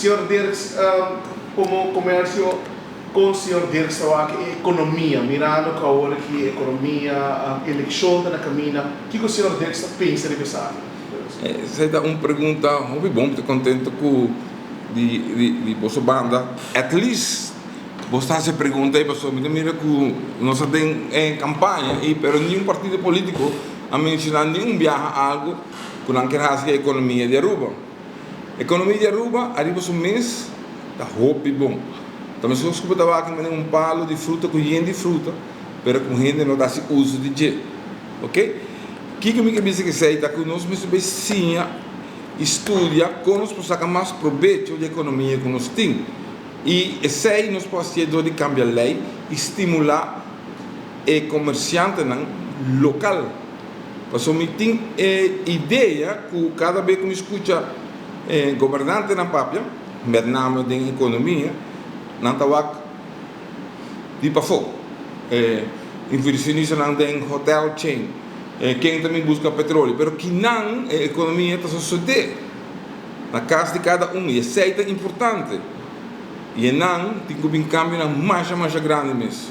Señor Dirks, Como comercio, con señor Dirks ta wak e economia, mirando cu awor aki economia, eleccion ta na camina, kico señor Dirks ta pensa riba esaki? Esey ta un pregunta hopi bon, mi ta contento cu di boso banda at least bo ta haci e pregunta ey pasobra mi ta mira cu nos ta den campaña y pero niun partido politico a menciona niun biaha algo cu nan kier haci cu e economia di Aruba. Ekonomia di Aruba ariba su mes ta hopi bon. Ta meskos ku bo ta wak manera un palo di fruta ku yen di fruta, pero ku hende no ta hasi uso di dje. Ok? Kiko mi ke bisa ku esei ta ku nos mester bai siña i studia kon nos por saka mas probecho di ekonomia ku nos tin. I esei nos por hasié dor di kambia lei i stimulá e komersiantenan lokal. Pasobra mi tin e idea ku kada be ku mi skucha e gobernantenan papia, met name den ekonomia, nan ta wak di pafó. E inversionistanan den hotel chain, e ken ta bin buska petroleo. Pero kinan e ekonomia ta sosodé na kas di kada un i esei ta importante. I e nan tin ku bin kambionan masha masha grandi mes.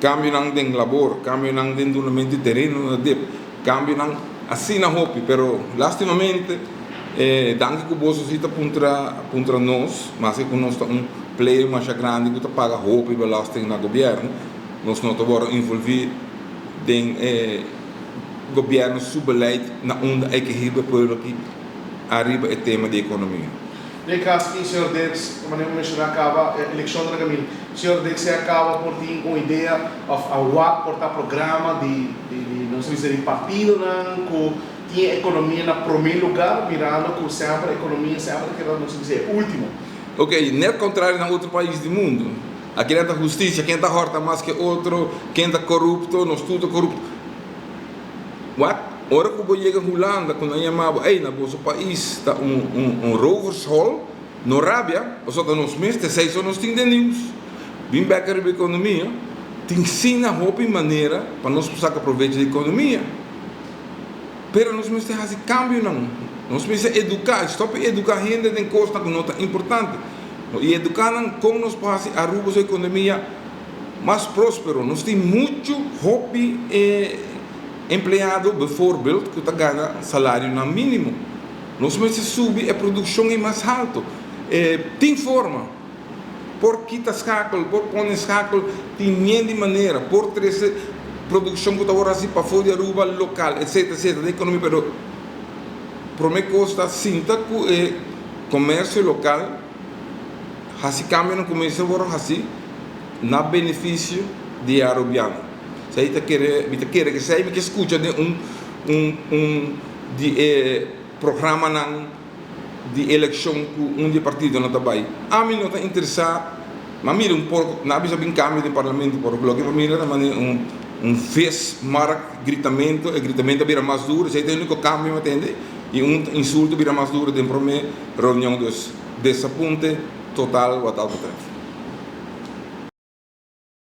Kambionan den labor, kambionan den dunamentu di tereno na dip, kambionan asina hopi, pero lastimamente e danki ku boso si ta puntra puntra nos, maske ku nos ta un player masha grandi ku ta paga hopi belasting na gobièrnu, nos no ta wòrdu involví den e gobièrnu su beleid na unda e ke hiba e pueblo aki ariba e tema di ekonomia. Den cas tin señor Dirks, manera mi menciona caba, e eleccion ta na caminda. Señor Dirks si a caba por tin un idea of a wak por ta programa di di nos bisa di partidonan cu tin e economia na prome lugar mirando cu semper economia semper ta keda nos bisa e ultimo. Ok, net contrario na otro pais di mundo. Aki nan ta husticia, ken ta horta mas ke otro, ken ta corupto, nos tur ta corupto. What? Ora ku bo yega Hulanda ku nan yama bo, ey, na boso pais ta un un un rovershol, no rabia, pasobra ta nos mes, t'esei so nos tin den nieuws. Bin bek ariba ekonomia, tin sina hopi manera pa nos por saka provecho di ekonomia. Pero nos mester hasi kambionan, nos mester eduká, stòp di eduká hende den kosnan ku no ta importante. I eduká nan kon nos por hasi Aruba su ekonomia mas próspero. Nos tin muchu hopi e. Empleado, bevoorbeeld, ku ta gana salarionan mínimo. Nos mester subi e produkshon ei mas haltu. E tin forma. Por kita skakel, por pone skakel, tin mien di manera. Por trese produkshon ku ta wòrdu hasi pafó di Aruba lokal, etsetera, etsetera, den ekonomia. Pero promé kos ta sinta ku e komersio lokal, hasi kambionan ku mester wòrdu hasi na benefisio di e arubiano. Esei ta kere, mi ta kere ku esei mi ke skucha den un un un di e programanan di elekshon ku un di e partidonan ta bai. Ami no ta interesá, mi a mira un poko, nan a bisa bin kambio den parlamento, pero loke mi a mira ta manera un un vismark gritamento, e gritamento a bira mas duro, esei ta e uniko kambio mi a tende, i un insulto a bira mas duro den prome reunion, dus desapunte total wat dat betreft.